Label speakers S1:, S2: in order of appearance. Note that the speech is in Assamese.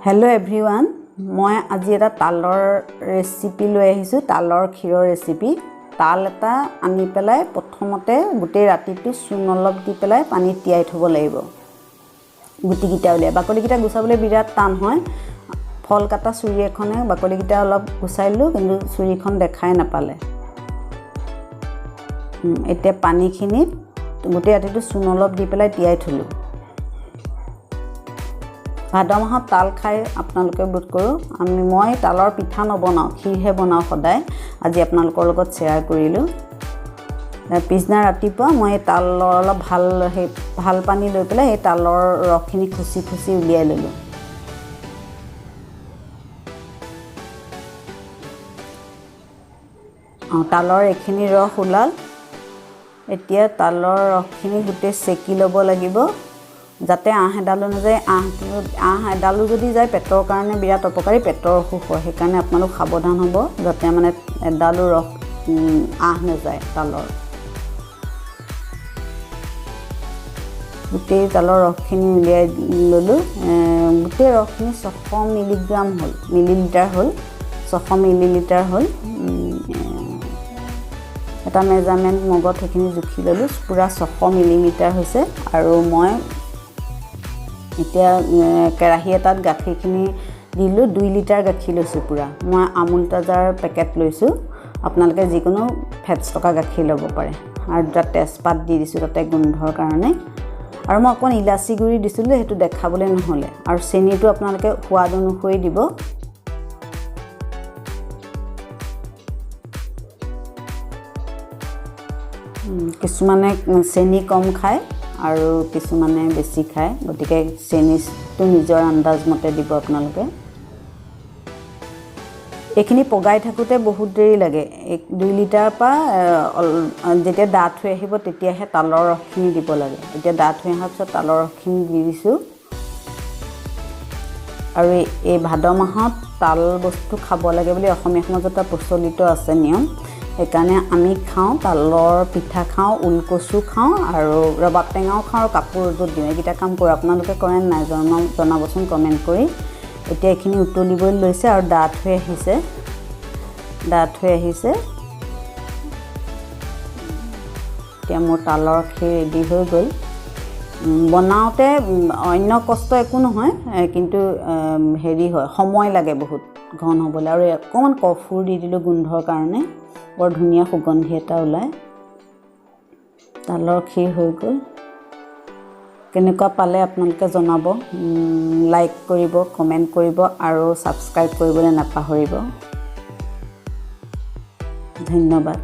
S1: হেল্ল' এভৰিৱান, মই আজি এটা তালৰ ৰেচিপি লৈ আহিছোঁ। তালৰ ক্ষীৰৰ ৰেচিপি। তাল এটা আনি পেলাই প্ৰথমতে গোটেই ৰাতিটো চূণ অলপ দি পেলাই পানীত তিয়াই থ'ব লাগিব। গুটিকেইটা উলিয়াই বাকলিকেইটা গুচাবলৈ বিৰাট টান হয়। ফল কটা চুৰি এখনে বাকলিকেইটা অলপ গুচাই দিলোঁ, কিন্তু চুৰিখন দেখাই নাপালে। এতিয়া পানীখিনিত গোটেই ৰাতিটো চূণ অলপ দি পেলাই তিয়াই থ'লোঁ। ভাদ মাহত তাল খাই আপোনালোকে বোধ কৰোঁ মই তালৰ পিঠা নবনাওঁ, ক্ষীৰহে বনাওঁ সদায়। আজি আপোনালোকৰ লগত শ্বেয়াৰ কৰিলোঁ। পিছদিনা ৰাতিপুৱা মই তালৰ অলপ ভাল পানী লৈ পেলাই এই তালৰ ৰসখিনি খুচি খুচি উলিয়াই ল'লোঁ। তালৰ এইখিনি ৰস ওলাল। এতিয়া তালৰ ৰসখিনি গোটেই চেকি ল'ব লাগিব, যাতে আঁহ এডালো নাযায়। আঁহ এডালো যদি যায় পেটৰ কাৰণে বিৰাট অপকাৰী, পেটৰ অসুখ হয়। সেইকাৰণে আপোনালোক সাৱধান হ'ব, যাতে এডালো ৰস আঁহ নাযায় তালৰ। গোটেই তালৰ ৰসখিনি উলিয়াই ল'লোঁ। গোটেই ৰসখিনি ছশ মিলিগ্ৰাম হ'ল, মিলিলিটাৰ হ'ল, ছশ মিলিলিটাৰ হ'ল। এটা মেজাৰমেণ্ট মগত সেইখিনি জুখি ল'লোঁ, পূৰা ছশ মিলিমিটাৰ হৈছে। আৰু মই এতিয়া কেৰাহী এটাত গাখীৰখিনি দিলোঁ। 2 লিটাৰ গাখীৰ লৈছোঁ পূৰা। মই আমুল তাজাৰ পেকেট লৈছোঁ, আপোনালোকে যিকোনো ফেটছ থকা গাখীৰ ল'ব পাৰে। আৰু দুটা তেজপাত দি দিছোঁ তাতে গোন্ধৰ কাৰণে। আৰু মই অকণ ইলাচি গুড়ি দিছিলোঁ, সেইটো দেখাবলৈ নহ'লে। আৰু চেনিটো আপোনালোকে সোৱাদ অনুসৰি দিব। কিছুমানে চেনি কম খায় আৰু কিছুমানে বেছি খায়, গতিকে চেনিটো নিজৰ আন্দাজ মতে দিব আপোনালোকে। এইখিনি পগাই থাকোঁতে বহুত দেৰি লাগে। 2 লিটাৰৰ পৰা যেতিয়া ডাঠ হৈ আহিব তেতিয়াহে তালৰ ৰসখিনি দিব লাগে। এতিয়া ডাঠ হৈ অহাৰ পিছত তালৰ ৰসখিনি দি দিছোঁ। আৰু এই ভাদ মাহত তাল বস্তু খাব লাগে বুলি অসমীয়া সমাজত এটা প্ৰচলিত আছে নিয়ম। সেইকাৰণে আমি খাওঁ, তালৰ পিঠা খাওঁ, ওলকচু খাওঁ আৰু ৰবাব টেঙাও খাওঁ আৰু কাপোৰ ৰ'দত দিওঁ। এইকেইটা কাম কৰোঁ। আপোনালোকে কৰে নাই জনাবচোন কমেণ্ট কৰি। এতিয়া এইখিনি উতলিবলৈ লৈছে আৰু ডাঠ হৈ আহিছে, ডাঠ হৈ আহিছে। এতিয়া মোৰ তালৰ ক্ষীৰ ৰেডি হৈ গ'ল। বনাওঁতে অন্য কষ্ট একো নহয়, কিন্তু হেৰি হয়, সময় লাগে বহুত ঘন হ'বলৈ। আৰু অকণমান কৰ্পূৰ দি দিলোঁ গোন্ধৰ কাৰণে, বৰ ধুনীয়া সুগন্ধি এটা ওলায়। তালৰ ক্ষীৰ হৈ গ'ল। কেনেকুৱা পালে আপোনালোকে জনাব, লাইক কৰিব, কমেণ্ট কৰিব আৰু ছাবস্ক্ৰাইব কৰিবলৈ নাপাহৰিব। ধন্যবাদ।